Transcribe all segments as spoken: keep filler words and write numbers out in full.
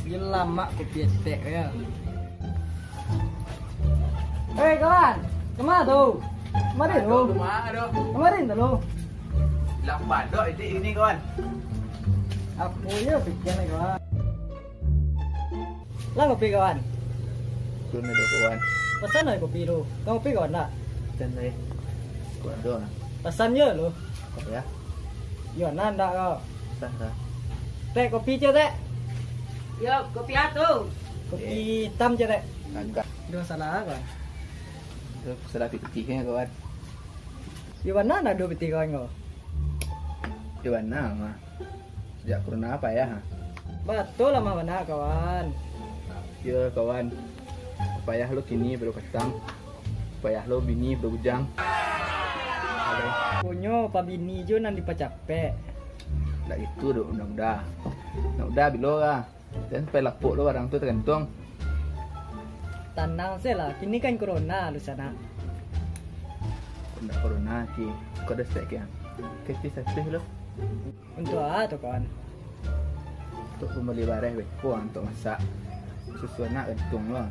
Yo lamak kopi etek yo. Eh, kawan, kama tu? Kamari tu. Kama tu? Kamari tu lo. Lah padok itik ini, kawan. Apo yo pikian ni, kawan? Lah kopi, kawan. Turun dulu, kawan. Pasan lah kopi tu. Kau kopi, kawan, tak? Pasan lah. Kuat tu lah. Pasan je lo. Kopi ya? Yo, nan tak kau? Sah, sah. Tek, kopi je, Tek. Yo, kopi apa tu? Kopi hitam je, Tek. Agak. Duo salah apa? Duo salah pitih kayaknya, kawan. Di mana nak duo pitih kawan kau? Di mana, mah? Sejak corona payah, ah. Batul lah, mah, bana, kawan. Yo, kawan. Payah lo kini pado patang. Payah lo bini pado bujang. Punyo pabini jo nan dipacapek. Ndak gitu doh, udah-udah. Udah-udah bilo lah. Jan sampai lapuk lo barang tu tagantuang. Tanang se lah, kini kan corona, Luciana. Ndak corona, Ki. Kau respect, Ki, ah. Kecil satu lo. Untuak a tu, kawan? Untuak pambali bareh beko, untuak masak. Susu anak gantuang lo.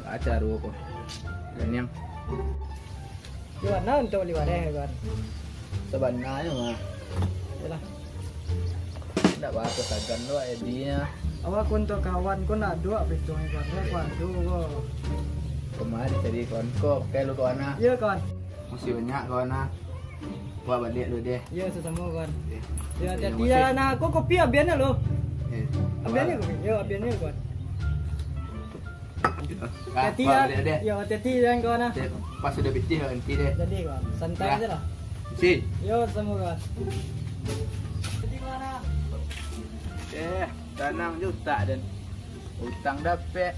Baa caro ko. Ganiang. Di mana untuak bali bareh, kawan? Sabananyo mah. Yalah. Ndak baa sagan lo idenya. Awak ko untuak kawan ko nak duo beko, kawan. Ko ado ko. Kama dicari kawan ko, pakai lo kawan ah. Iyo, kawan. Masih banyak kawan ah. Wak baliak dulu deh. Yo, sasamo, kawan. Yo, hati-hati ya, nah, ko kopi abian lo. Abian kopi. Yo, abian, kawan. Hati-hati ya. Yo, hati-hati ya, kawan ah. Pas sudah pitih, ganti deh. Jadi, kawan, santai aja lah. Si. Yo, sasamo, kawan. Jadi, kawan ah. Eh, tanang je utak den. Utang dapek,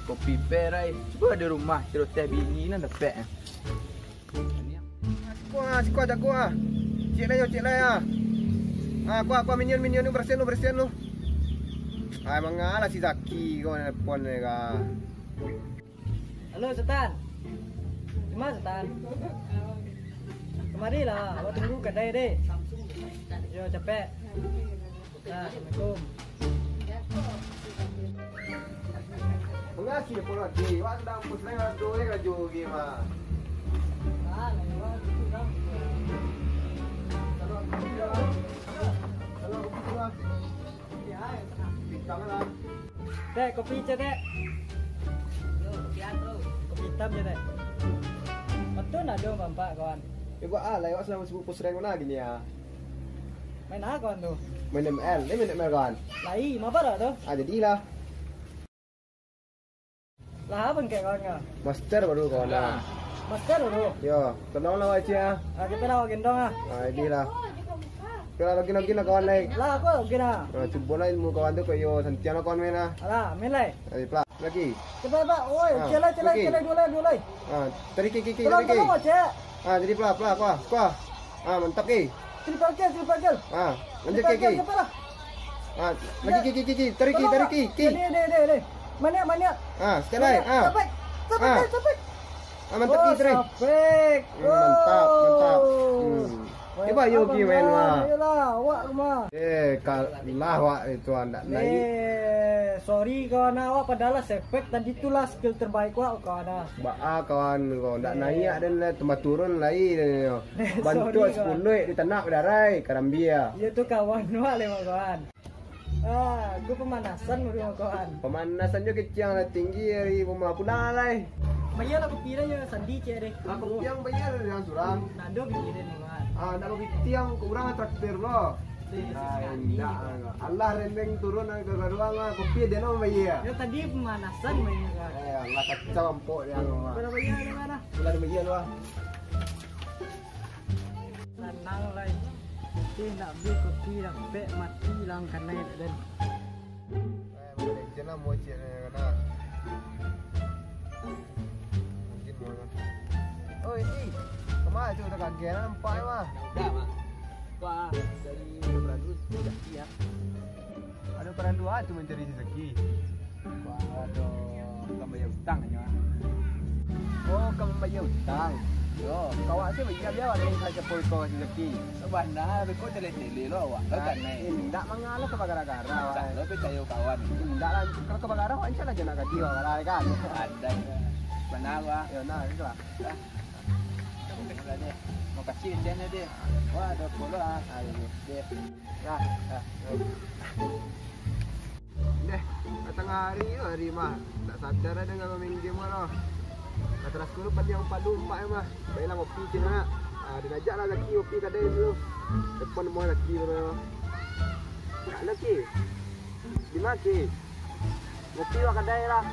kopi perai. Cubo di rumah, celoteh bini nan dapek. Siko ah, siko ah, jago ah. Cek lai yo, cek lai ah. Ah, kuah, kuah minion, minion tu, bersihan lu, bersihan lu. Ah, mangalah si Zaki ko nelpon ni ka. Halo, Sutan. Di ma, Sutan? Kamari lah, awak tunggu kadai deh. Yo, capek. Assalamualaikum. Mangasi pulo, Ji. Wak sadang pusing, ado karajo, Ji, mah. Kalau, kalau, Bintang lah. Tek, kopi, Cek, Tek. Yo, kopi apa tu? Kopi hitam je, Tek. Betul nak dong, Bampak, kawan? Eh, buat ah, lah, awak sadang sibuk pusreng mana gini ya? Main apa, kawan, tu? Main M L. Ni main M L, kawan? Lai, mapa dah tu? Ah, jadilah. Lah, apa engkek, kawan, ka? Master baru, kawan, ah. Master baru? Yo, tolonglah, wak, Cik, ah. Ah, kita lah, wak, gendong, ah. Ah, jadilah. Oke lah, login, login lah, kawan, lai. Lah, aku login, ah. Ah, cubo lah ilmu kawan tu, kok yo santiang lah kawan main, ah. Alah, main lai. Ayo, plak. Lagi. Cepat, cepat. Oi, ah, celai, celai, oke. Celai, dua lai, dua lai. Ah, tarik, kiri, kiri, tolong, kiri. Tolong, Cek. Ah, jadi plak, plak, kuah, kuah. Ah, mantap, Ki. Triple kill, triple kill. Ah, lanjut, triple kill, Ki, Ki. Cepat lah. Ah, lagi, ya. Ki, Ki, Ki, Ki. Tarik, Ki, tolong, tarik, Ki, Ki. Deh, deh, deh, deh. Maniak, maniak. Ah, sekali lai. Maniak. Ah. Sampai, sampai, ah. Sampai. Ah, mantap, oh, Ki, tarik. Sampai. Hmm, mantap, mantap. Oh. Hmm. Wah, eh, bayo, abang, Ki, main, lah, wah. Iyalah, awak mah. Eh, kalah, wak, itu, ah, ndak naik. Eh, sorry, kawan, awak padahal lah sepek tadi tu lah skill terbaik wak, kawan, ah. Baa, kawan, kau ndak naik, eh, dan lah tambah turun lai, dan yo. Sorry, bantuak kawan. Sepuluh di tanak badarai, karambia. Iyo tu kawan, wak, lewat, kawan. Ah, ko pamanasan baru, kawan. Pamanasan jo kecek lah tinggi dari rumah pulang lai. Bayar lah kopi dah, yo, sandi cek deh. Ah, kopi yang bayar dengan surang. Nado pikiran, kawan. Ah, ndak kopi tiang, kurang traktir lo. Deh, ah, sekali, indak, kawan. Alah, rendeng turun, ah, gaduang, ah, kopi dia nak bayar. Yo, tadi pemanasan mainnya, kawan. Eh, alah, kacau ampok dia, kawan. Berapa bayar dia, kawan? Bulan bayar lo, ah. Sanang lai. Pitih ndak bih, kopi dapek, mati lah kanai den. Eh, Mobile Legend lah, mocek ni, kana. Mungkin mau lah. Oh, ini. Kemana tu, udah kaget lah nampak ni, mah. Udah, mah. Wah, dari Perandu, udah siap. Ado paralu ah tu mancari rezeki. Waduh, bukan bayar utang nyo ah. Oh, ka mambayar utang. Yo, kawak se bia-bia awak ni ka capoi ko si Zaki. Bana, beko tele-tele lo awak. Lo kan, eh? Indak mangalo ka bagara-gara awak. Indak lo picayo kawan. Indak lah, kalau ka bagara awak insya Allah jan nak gaji awak lah, kan? Ada. Bana awak. Yo, nah, itulah. Dah. Makasih, Cen, deh. Wah, ada polo, ah. Ayo, deh. Dah, dah. Deh, ka tangah hari tu hari mah. Tak sadar dah dengan main game lo. Kata Raskul paniang padu empat mah. Baiklah, ngopi cina nak. Ah, dia ajak lah Zaki ngopi kadai dulu. Depan rumah Zaki tu. Nak Zaki? Di mana Ki? Ngopi lah kadai lah.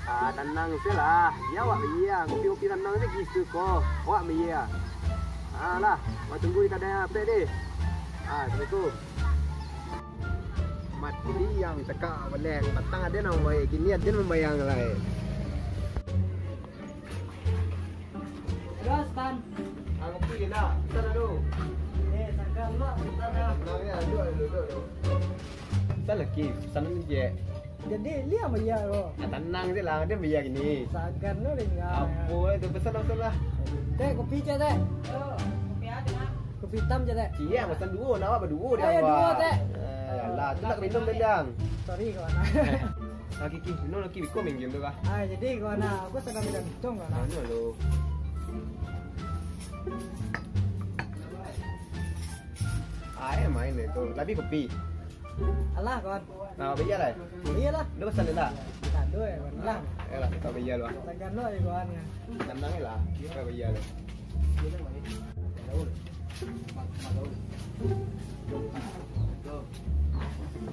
Ah, tanang se lah. Yo awak bayia. Ngopi-ngopi tanang se gitu ko. Awak bayia. Ah lah, awak tunggu di kadai ape deh. Ah, assalamualaikum. Mati yang cakak baleh. Patang ado nan mambayia, kini ado nan mambayia lai. Gas, Tan. Ah, ngopi lah. Pesan dulu. Eh, sagan lah, pesan lah. Tenang ya, duduk, duduk, duduk. Pesan lagi, pesan ni je. Jadi, liang bayia ko. Ah, tanang je lah, dia bayia kini. Sagan lo, liang. Apo tu, pesan langsung lah. Teh, kopi je, teh. Yo, kopi apo, Mak? Kopi hitam je, teh. Ciek, pesan duo, nak awak baduo di awak. Duo, teh. Eh, alah, tu nak minum, Dang. Sorry, kawan. Laki ki, minum laki biko main game tu kah? Ah, jadi kawan, aku sadang minum untung, kawan. Mana lo? Air main itu, tapi kopi. Alah, kawan. Nah, bayia lah. Bayia lah. Dia pesan dia lah. Tak ada ya, kawan. Lah. Ya lah, kita bayia lah. Tekan lo ya, kawan, ya. Tenang lah, kita bayia lah.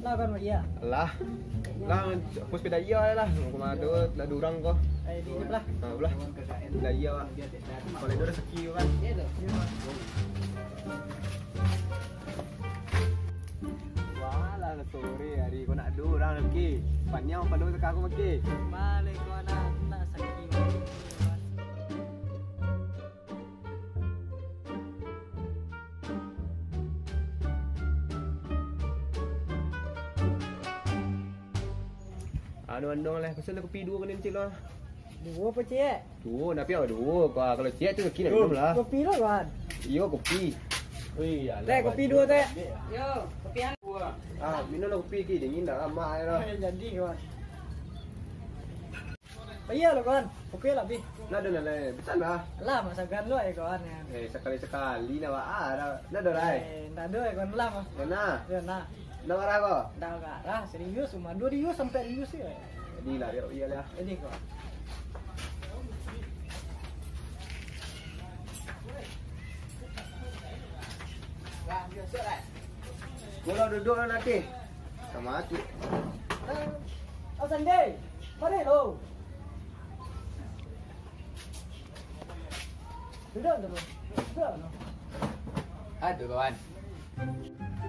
Lah, kawan, bayia. Lah. Lah, aku sepeda iya lah. Aku mah ada, lah ada orang ko. Eh, di lah. Nah, lah. Sepeda iya, Pak. Kalau ada rezeki kan. Iya, tu. Wah, lah sore hari ko nak ado urang lagi. Paniang pado teka ko maki. Balik ko anak, nak sakit. Anu andong lah, pesan kopi duo kena cik lah. Duo apa cik? Duo, tapi awak duo. Kalau, kalau ciek tu kini minum lah. Kopi lo, kawan. Iyo, kopi. Ui, alah, teh, kopi duo, teh. Yo, kopi an. Ah, minum lah kopi ki, dingin dah lama ai lah. Eh, jadi, kawan. Oh, iya lo, kawan. Kopi lah, bi. Nah, dah lah, pesan lah. Lah, masa gan lo ai, kawan, ya. Eh, sekali-sekali nak, ah, dah, dah, dah, lah, eh. Eh, ndak ado ai, kawan, lah, mah. Ya, nah. Ya, nah. Ndak marah ko? Ndak marah, serius, cuma duo rius sampai rius ya. Jadi lah, yo, iya lah. Jadi ko. Kalau duduk lah nanti. Sama hati. Oh, Sandi. Mari lo. Duduk tu, duduk tu. Aduh, kawan.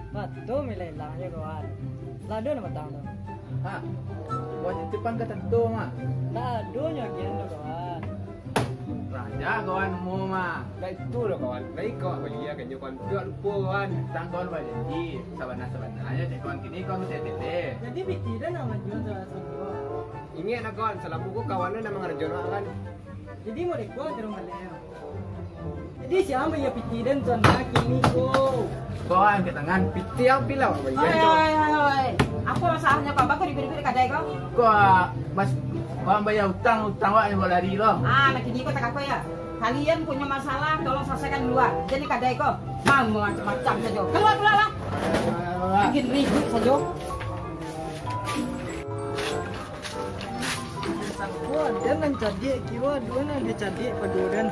Batua milai ilang je, kawan. Lah ado nan batang tu. Ha? Buat titipan ka tantu, Mak. Lah ado nyo agian tu, kawan. Raja kawan mu, Mak. Lah itu lah, kawan. Lah iko bali agian nyo, kawan. Dak lupo, kawan. Tang kawan bajanji, sabana-sabananyo cek kawan kini kawan masih tete. Jadi piti dah nak maju salah satu. Ingat lah, kawan, salamo ko kawan tu nak mangarajoan, kawan. Jadi mau dek kawan terus balik. Jadi siapa ya piti dan tuan kini ko? Kawan ke tangan, piti yang pilau apa ya? Oi, oi, oi, oi. Apa masalahnya kau? Bako ribut-ribut kadai kau? Kau, Mas, kau bayar utang, utang awak yang lari lo. Ah, nak kini kau tak apa ya? Kalian punya masalah, tolong selesaikan di luar. Jadi kadai kau, mau macam-macam saja. Keluar, keluar lah. Bikin ribut saja. Wah, dan nan cadiak, kiwa dua nan dia cadiak pado dan.